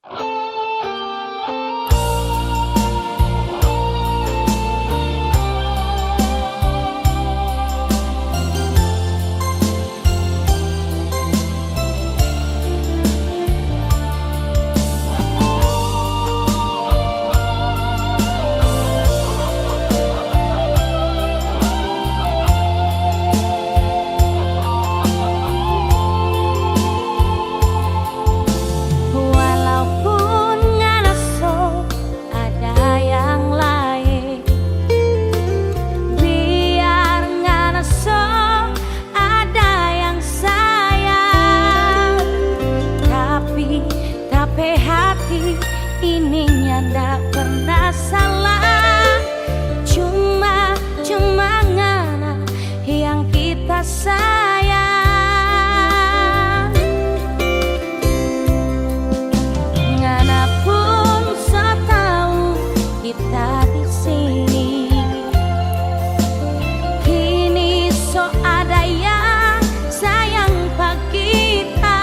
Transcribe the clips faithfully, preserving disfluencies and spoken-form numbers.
Walaupun ngana so ada yang lain, biar ngana so ada yang sayang, tapi ta pe hati ini nyanda pernah salah. Cuma, cuma ngana yang kita sayang. Ngana pun so tau kita di sini. Kini so ada yang sayang pa kita,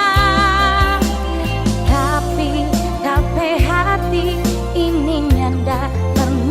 tapi ta pe hati ini nyanda pernah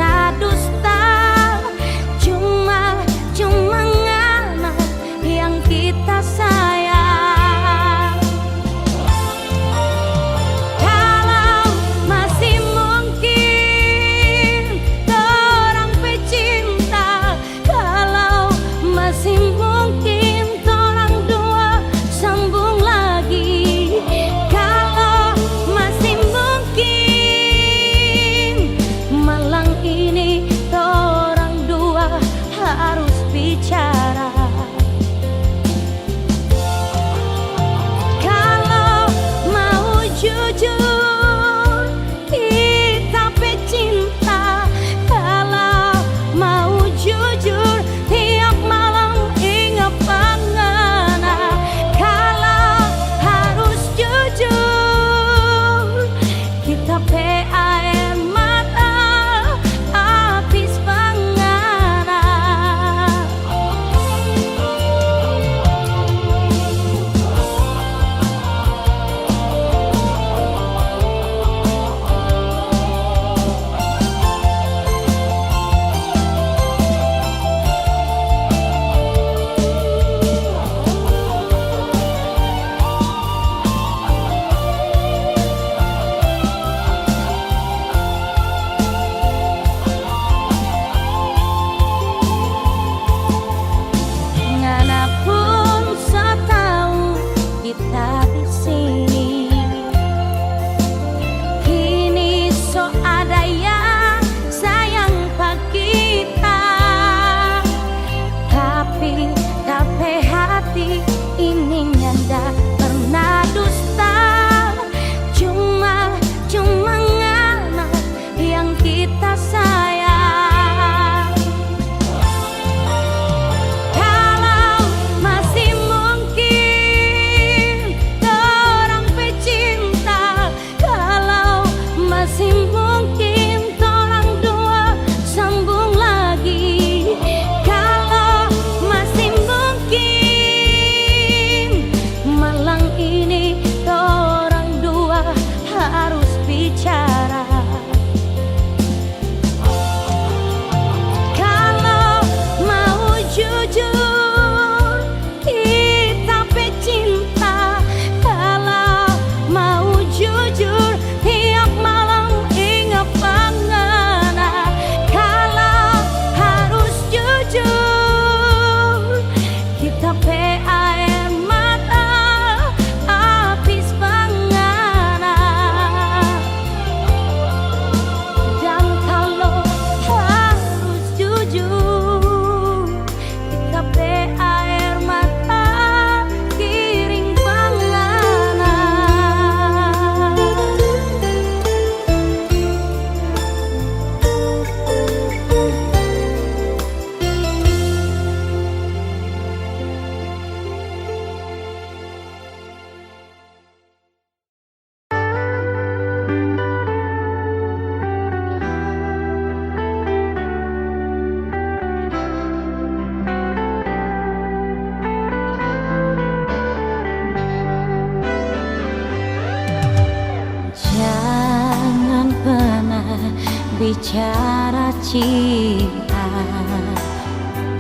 Bicara cinta,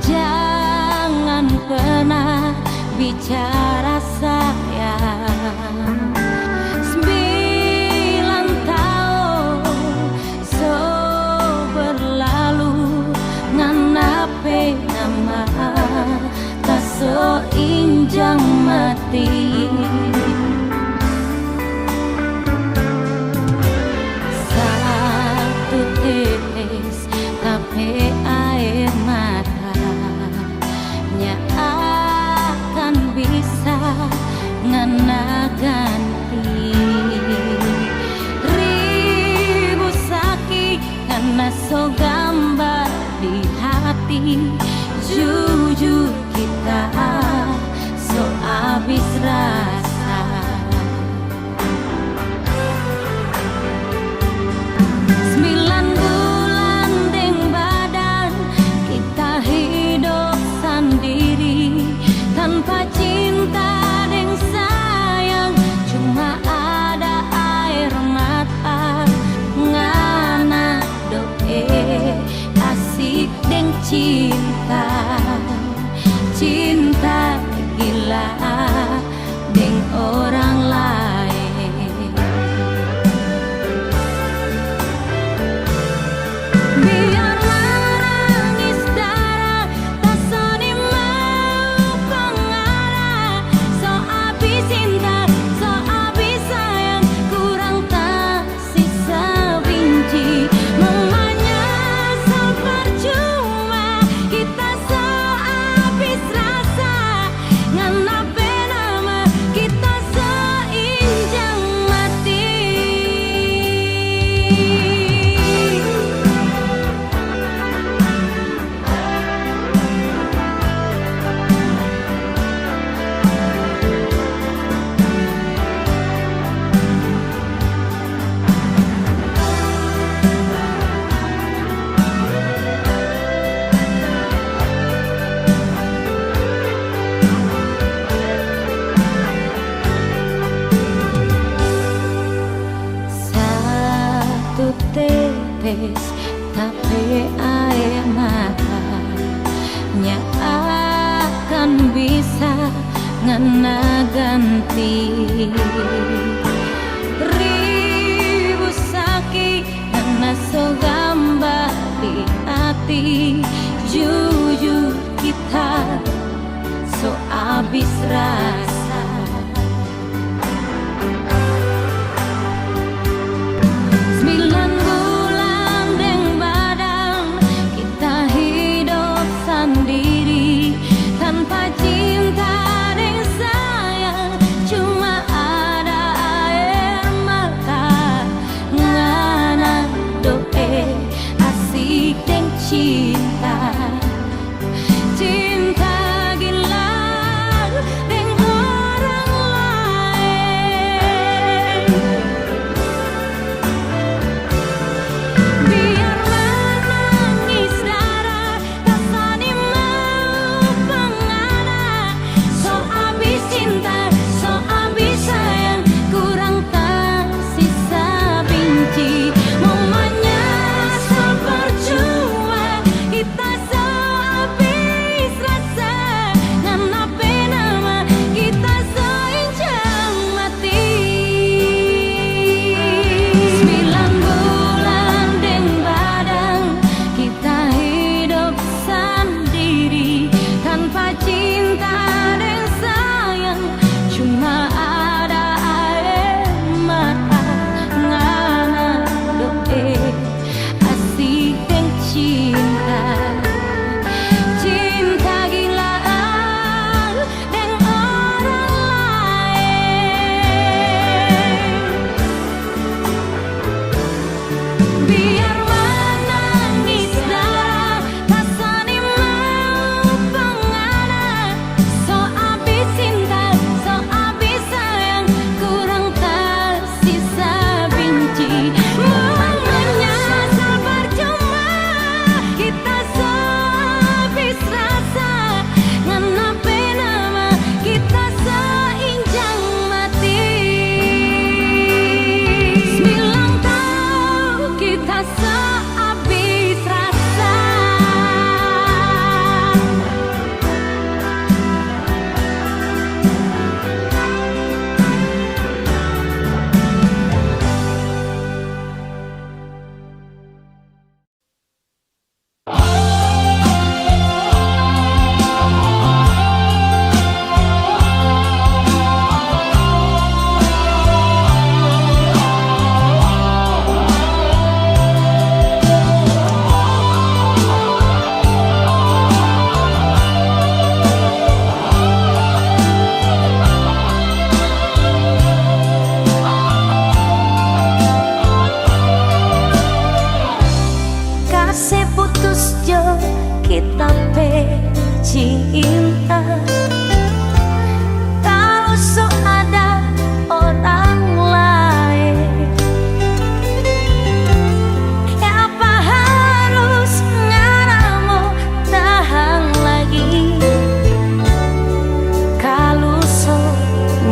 jangan pernah bicara sayang. Sembilan tahun so berlalu, ngana pe nama ta so injang mati. Satu tetes ta pe aer mata nya akan bisa ngana ganti. Ribu saki ngana so gambar di hati, jujur kita so abis rasa. Sembilan bulan deng badan kita hidop sandiri, tanpa cinta deng sayang, cuma ada aer mata. Ngana doe asik deng cinta, cinta gila deng orang laeng. Biar manangis dara, ta so nimau pangara. So abis cinta, so abis sayang, kurang ta sisa binci, mo manyasal parcuma, kita so abis rasa, ngana pe nama kita so injang mati. Satu tetes ta pe aer mata nya akan bisa ngana ganti. Ribu saki ngana so gambar di hati, jujur kita so abis rasa. Sembilan bulan deng badan kita hidop sandiri, tanpa cinta deng sayang, cuma ada Kalu so ada orang laeng, kiapa harus ngana mo tahang lagi? Kalu so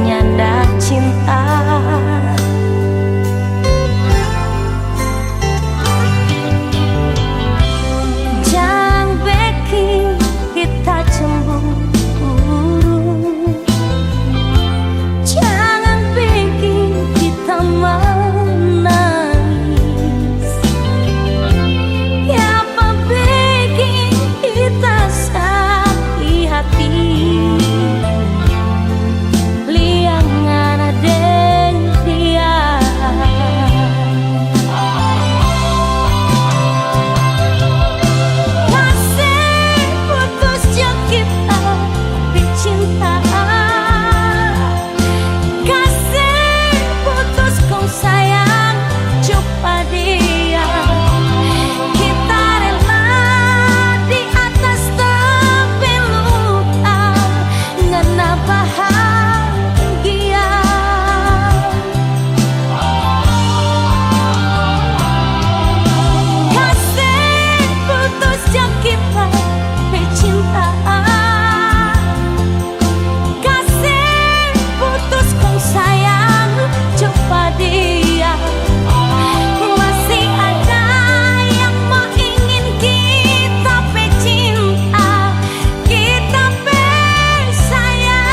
nyanda cinta, jang beking kita cemburu, jangan beking kita menangis. Kiapa beking kita saki hati? Lia ngana deng dia. Kase putus jo kita pe cinta. Kase putus kong sayang jo pa dia. Kita rela di atas ta pe luka, ngana bahagia. Kase putus jo kita pe cinta. Kase putus kong sayang jo pa dia. Masih ada yang mo ingin kita pe cinta, kita pe sayang.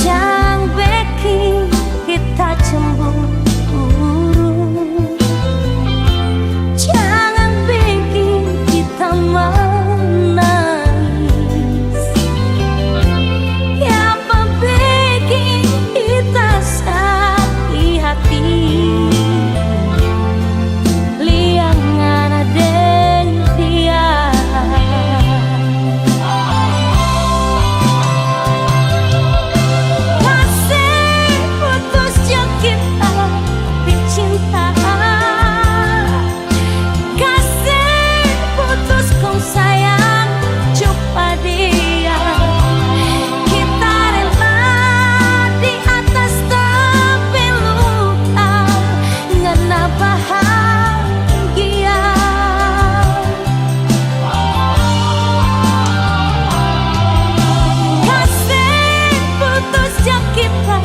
Jang beking kita cemburu, jangan beking kita menangis. Kiapa beking kita saki hati? Lia ngana deng dia. Kase putus jo kita pe cinta. Kase putus kong sayang jo pa dia. Kita rela di atas ta pe luka, ngana bahagia. Kase putus jo kita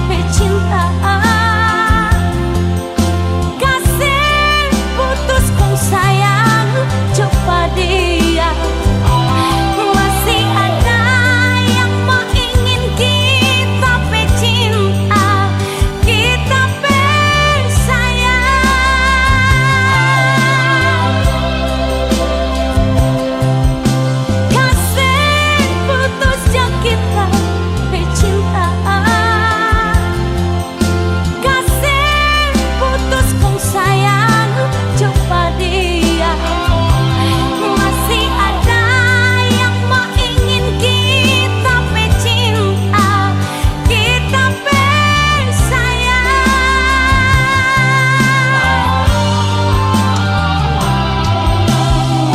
pe cinta. Kase putus kong sayang jo pa dia. Masih ada yang mo ingin kita pe cinta, kita pe sayang. Kase putus jo kita pe cinta. Kase putus kong sayang jo pa dia. Masih ada yang mo ingin kita pe cinta, kita pe sayang.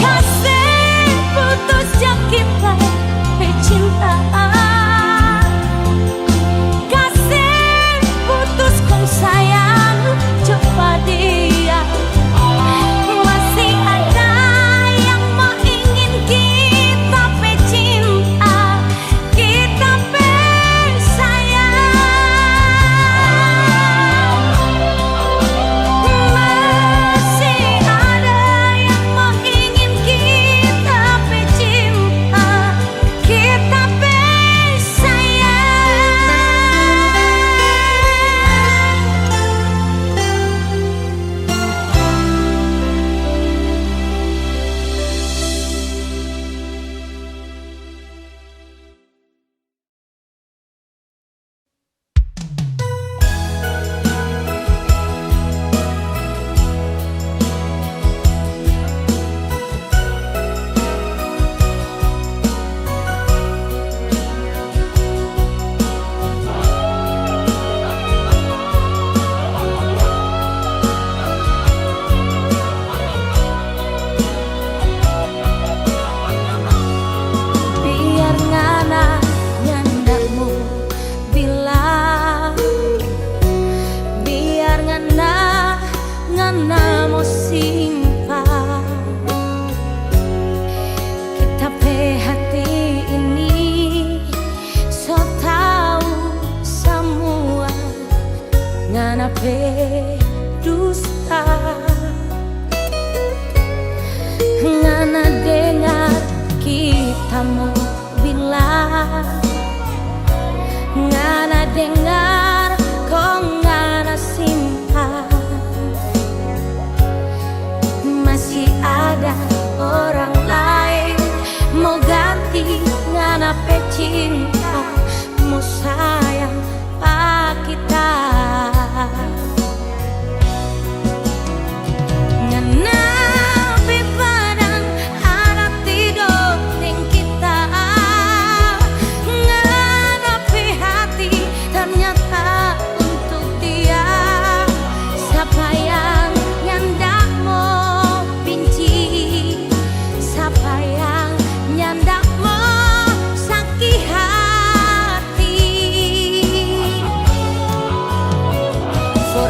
Kase putus jo kita pe cinta. Kase putus kong sayang jo pa dia. Masih ada yang mo ingin kita pe cinta, kita pe sayang. Masih ada yang mo ingin kita pe cinta, kita pe Pe dusta. Ngana dengar kita mo bilang, ngana dengar kong ngana simpan. Masih ada orang lain mo ganti ngana pe cinta, mo sayang pa kita. Ngana pe badan ada tido deng kita. Ngana pe hati ternyata untuk dia. Sapa yang nyanda mo binci? Sapa yang nyanda mo saki hati? For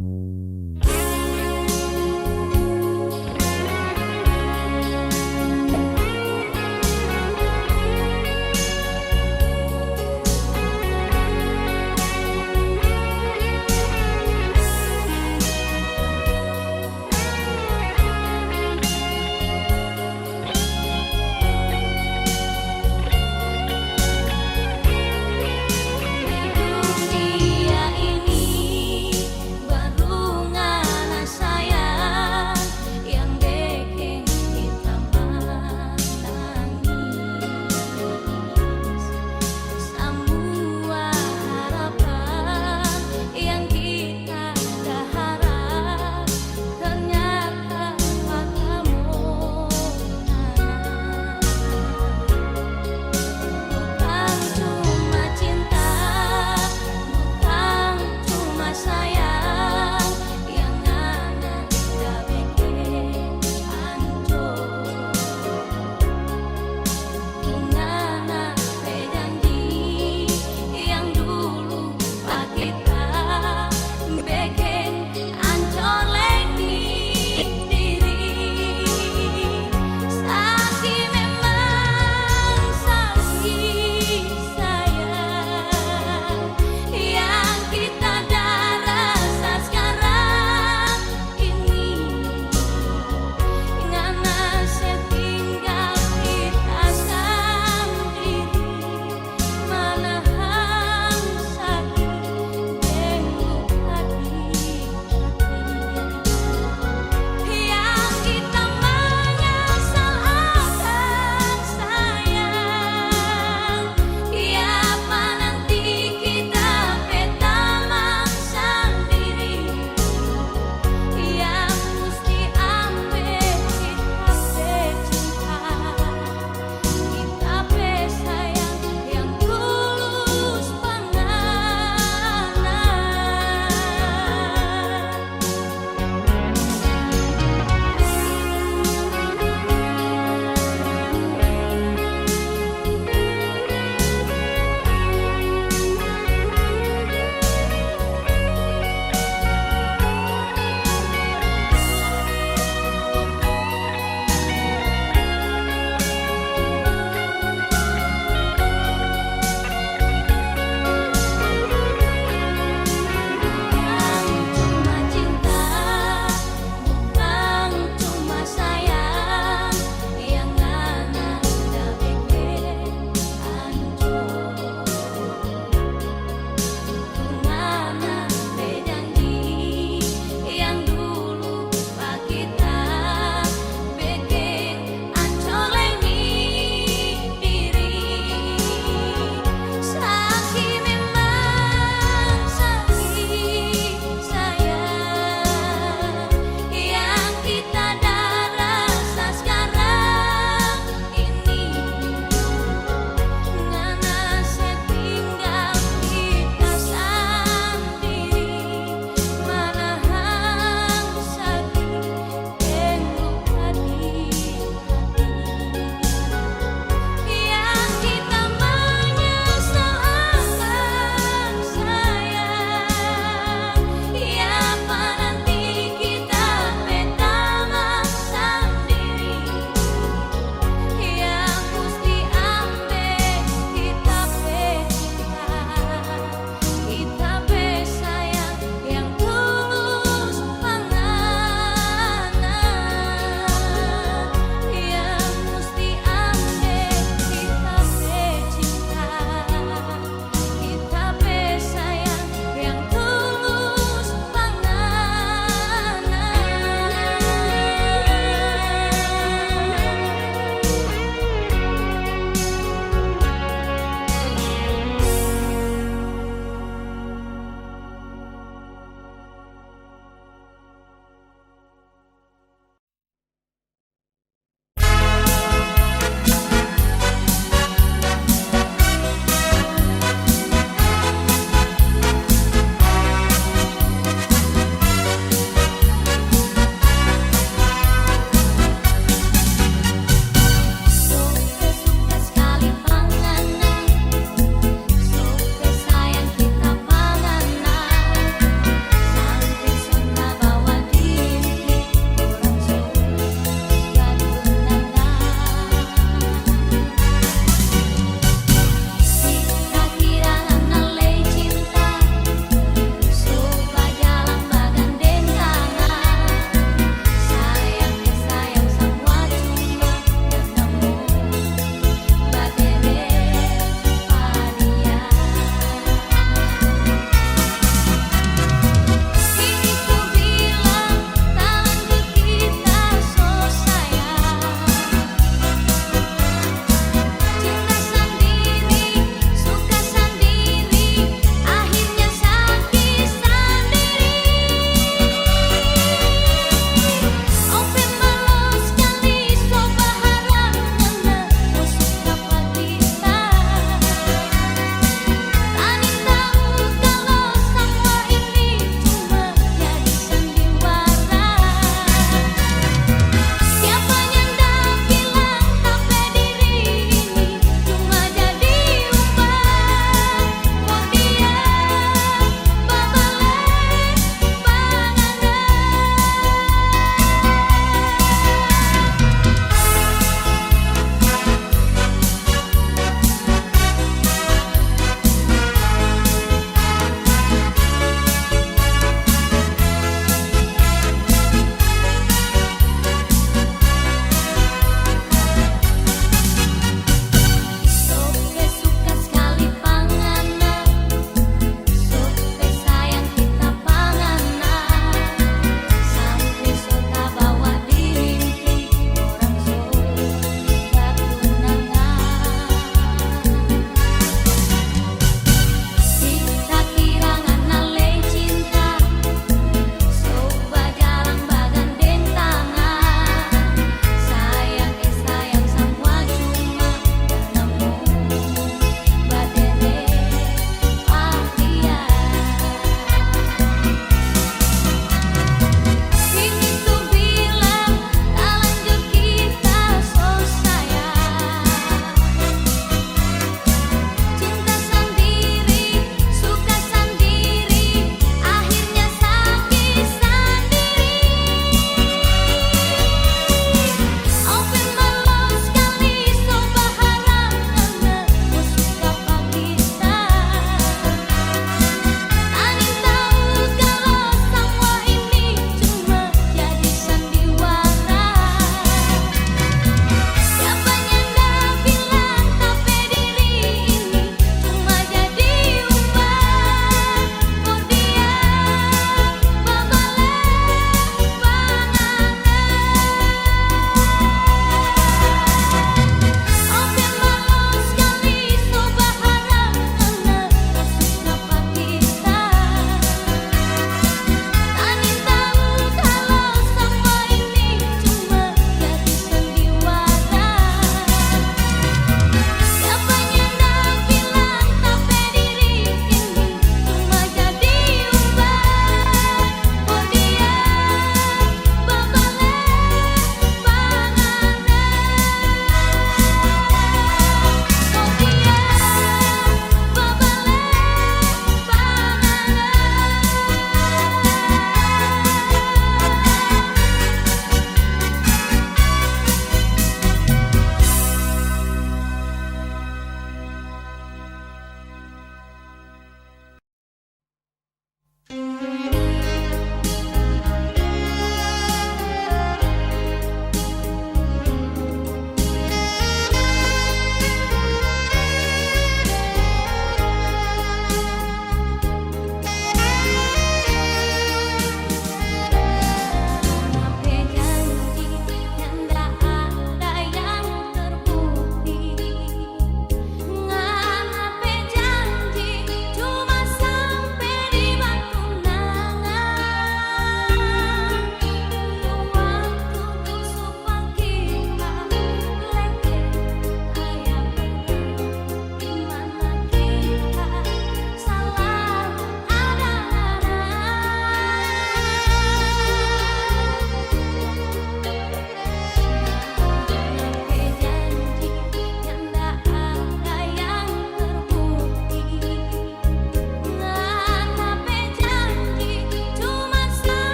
Di dunia ini baru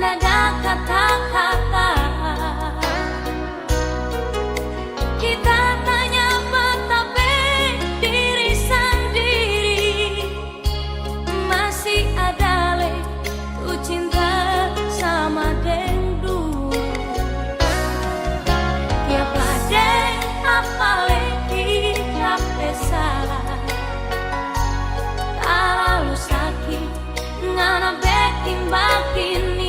Ada kata-kata kita tanya patape diri sandiri, masih ada le tu cinta sama deng dulu. Tiap ada apa le kita pe salah, talalu saki ngana beking bagini.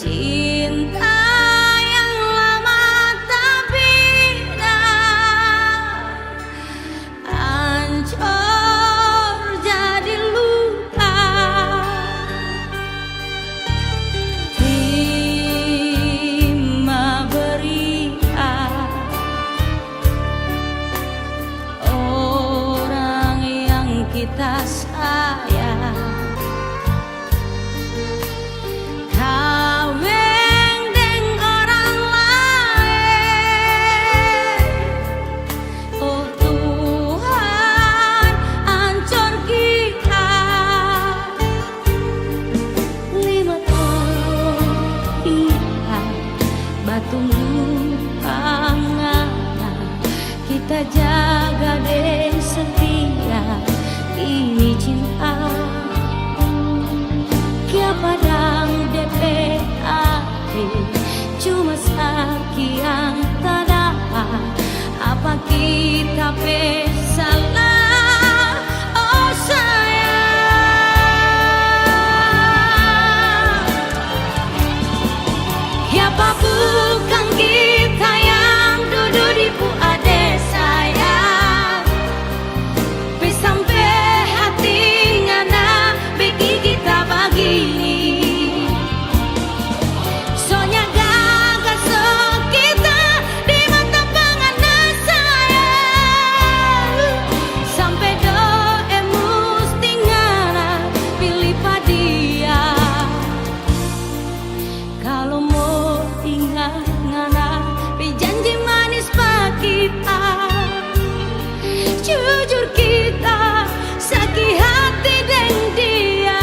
Cinta yang lama tabina, ancor jadi luka. Trima berita, orang yang kita sayang kaweng deng orang laeng. Oh Tuhan, ancor kita. Lima taong kita batunggu pa Ngana, kita jaga deng setia ini cinta. Kiapa dang de pe api cuma sakiang tadapa? Apa kita pe salah? Oh sayang, kiapa bukang kita yang dudu di pua de sayang? Pe sampe hati Ngana beking kita bagini. Sonya gaga so kita di mata pa Ngana sayang. Sampe doe musti Ngana pili pa dia. Kalu mo inga Ngana pe janji manis pa kita, jujur kita saki hati deng Dia.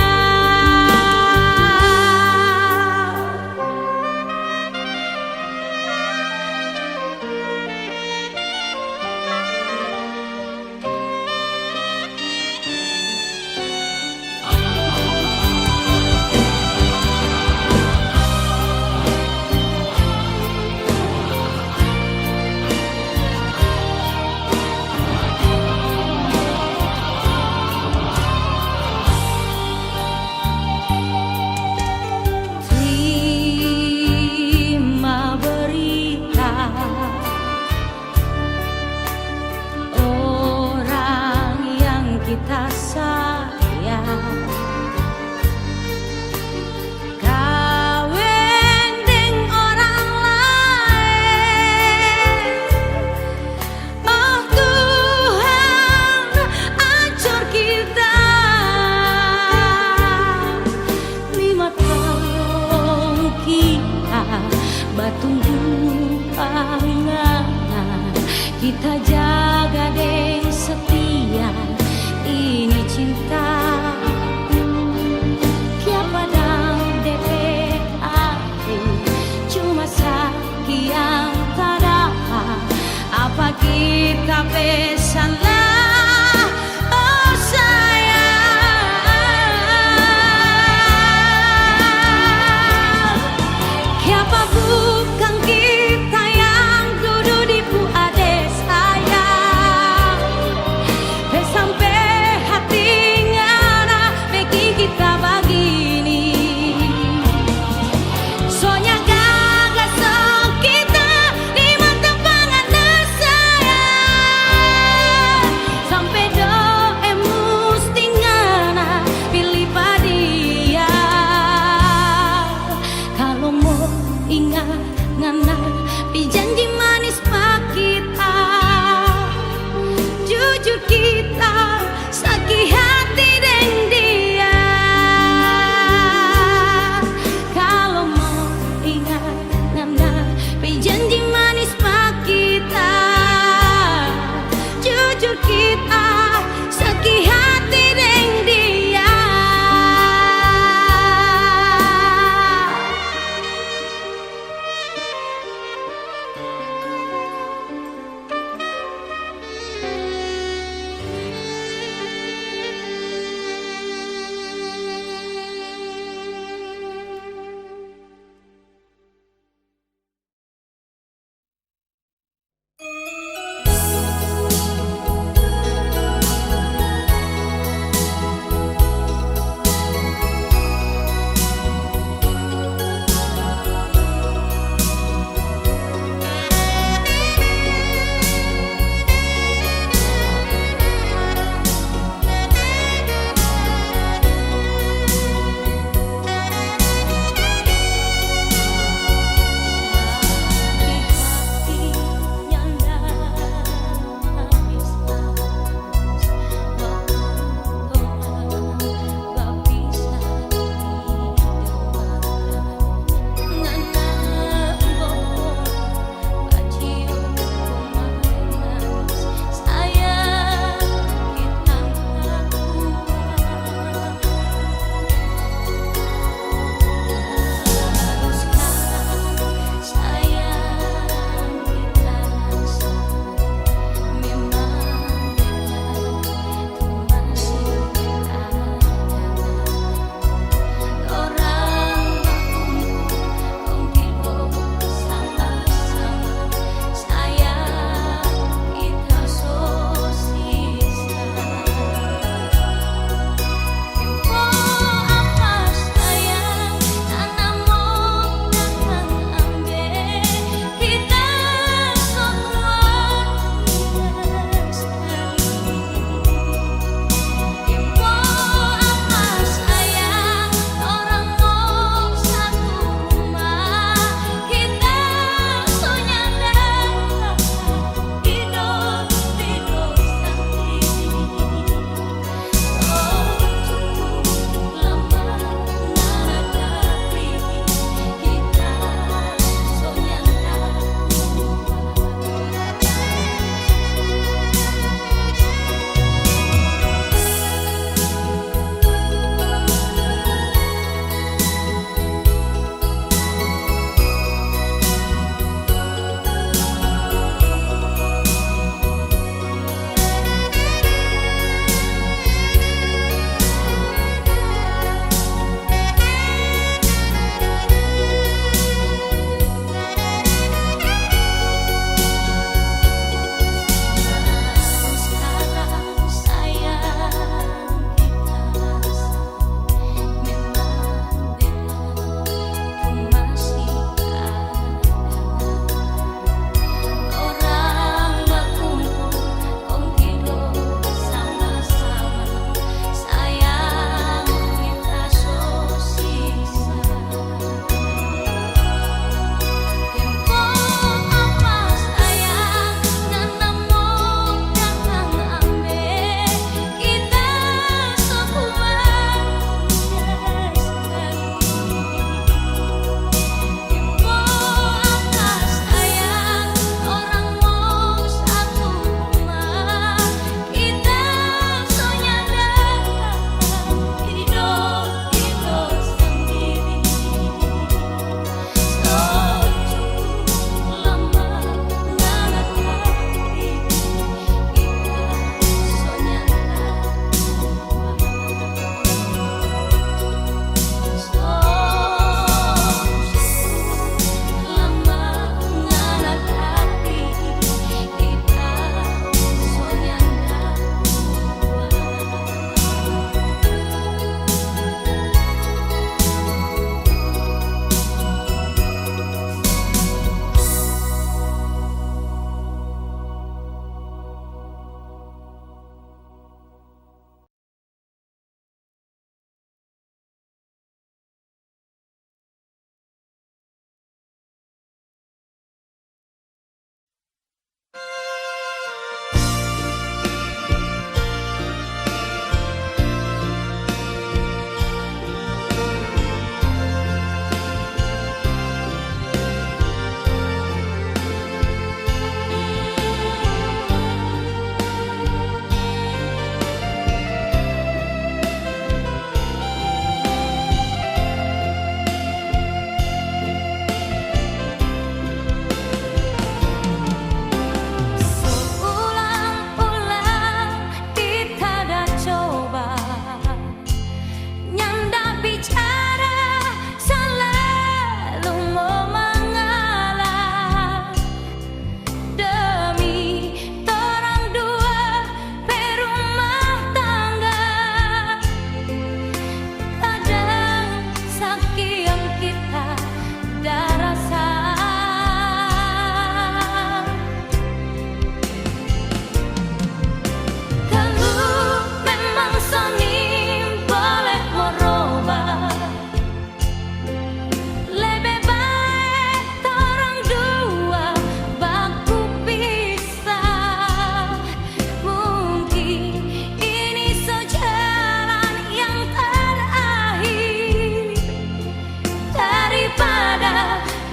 Trima berita, orang yang kita sayang kaweng deng orang laeng. Oh Tuhan, ancor kita. Lima taong kita batunggu pa Ngana, kita jaga deng setia ini cinta. Kiapa dang de pe api cuma sakiang tadapa? Apa kita pe salah? Oh sayang, kiapa bukang kita yang dudu di pua de sayang? Pe sampe hati Ngana beking kita bagini. Sonya gaga so kita di mata pa Ngana sayang. Sampe doe musti Ngana pili pa Dia. Kalu mo inga Ngana pe janji manis pa kita, jujur kita saki hati deng Dia. Kalu mo inga Ngana pe janji manis pa kita, jujur kita saki hati deng Dia.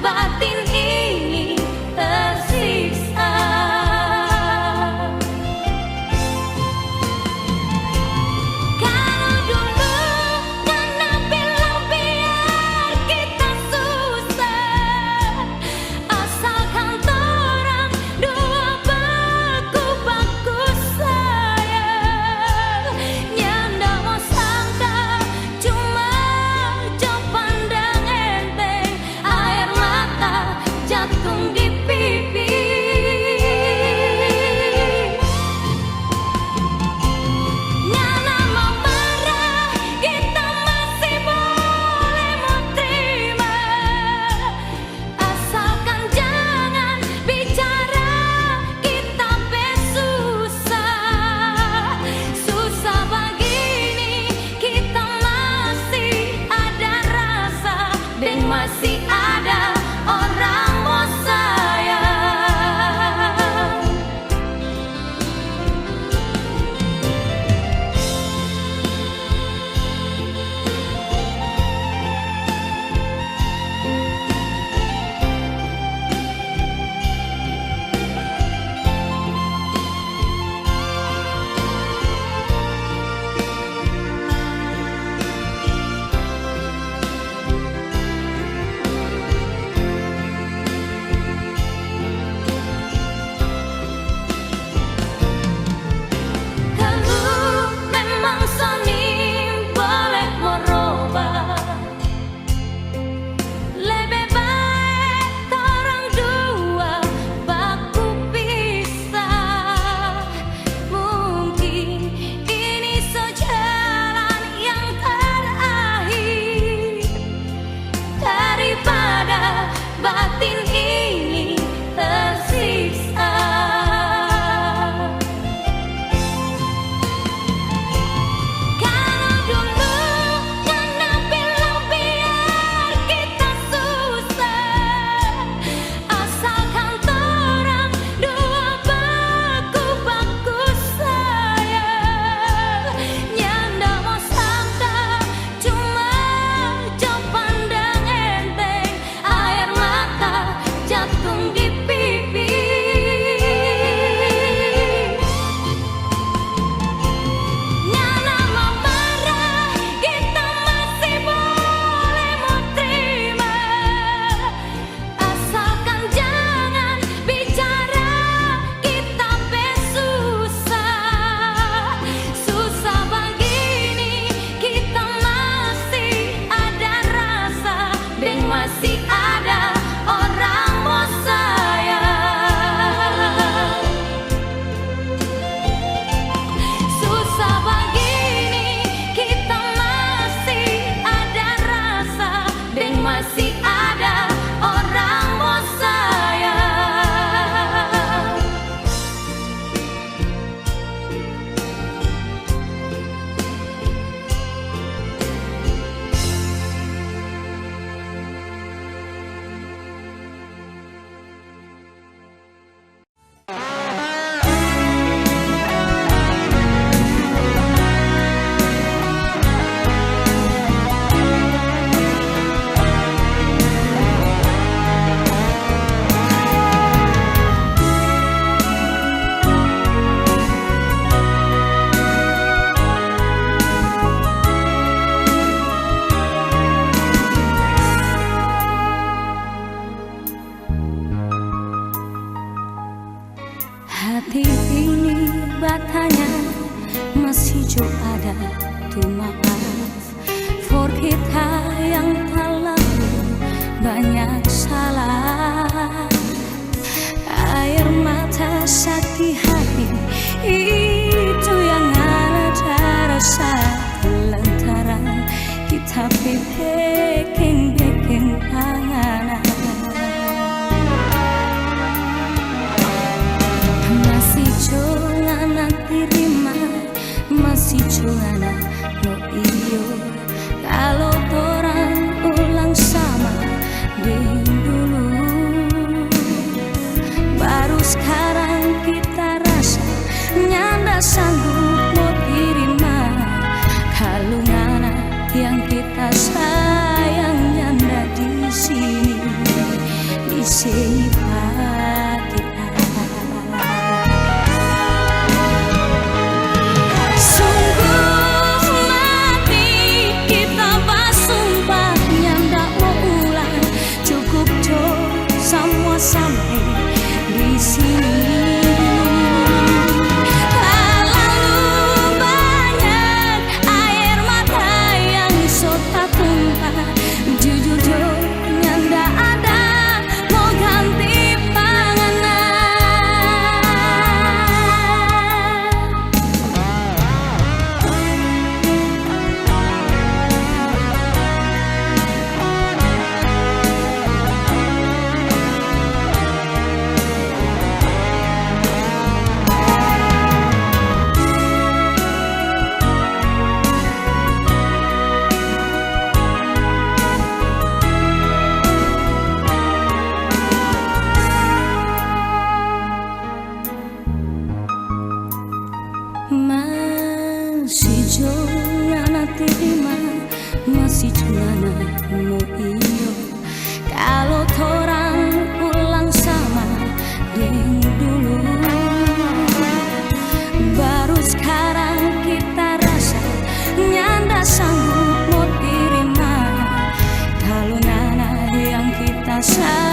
Batin ini tersiksa. Kalau dulu ngana bilang biar kita susah, asalkan torang dua baku-baku sayang. Nyanda mo sangka, cuma jo pandang enteng, aer mata jatung di pipi. Ngana mamarah, kita masih boleh mo trima. Asalkan jangan bicara kita pe susah. Susah bagini kita masih ada rasa, deng masih ada orang mo sayang. Kalu memang so nimbole mo roba, lebe bae torang dua baku pisah. Mungkin ini so jalan yang terakhir, daripada batin ini tersiksa. Kalau dulu ngana bilang biar kita susah, asalkan torang dua baku-baku sayang. Nyanda mo sangka, cuma jo pandang enteng, aer mata jatung di pipi. Ngana mamarah, kita masih boleh mo trima. Asalkan jangan bicara kita pe susah. Susah bagini kita masih ada rasa, deng masih ada orang mo sayang. Susah bagini kita masih ada rasa, deng masih ada orang mo sayang. Hati ini batanya, masih jo ada tu maaf for kita yang talalu banyak salah. Aer mata saki hati itu yang ada rasa lantaran kita pe beking-beking pa ngana. Masih jo ngana terima, masih jo ngana mo iyo. Kalo torang ulang sama deng dulu, baru skarang kita rasa nyanda sanggup mo terima. Kalu ngana yang kita sayang nyanda di sini, Seipa kita. Sungguh mati kita basumpah, nyanda mo ulang. Cukup jo samua sampe di sini. Talalu banyak aer mata yang so tatumpah. Jujur jo, nyanda ada mo ganti pa ngana. Masi jo ngana terima, masi jo ngana mo iyo. Kalo torang ulang sama deng dulu, baru skarang kita rasa nyanda sanggup mo terima. Kalo ngana yang kita sa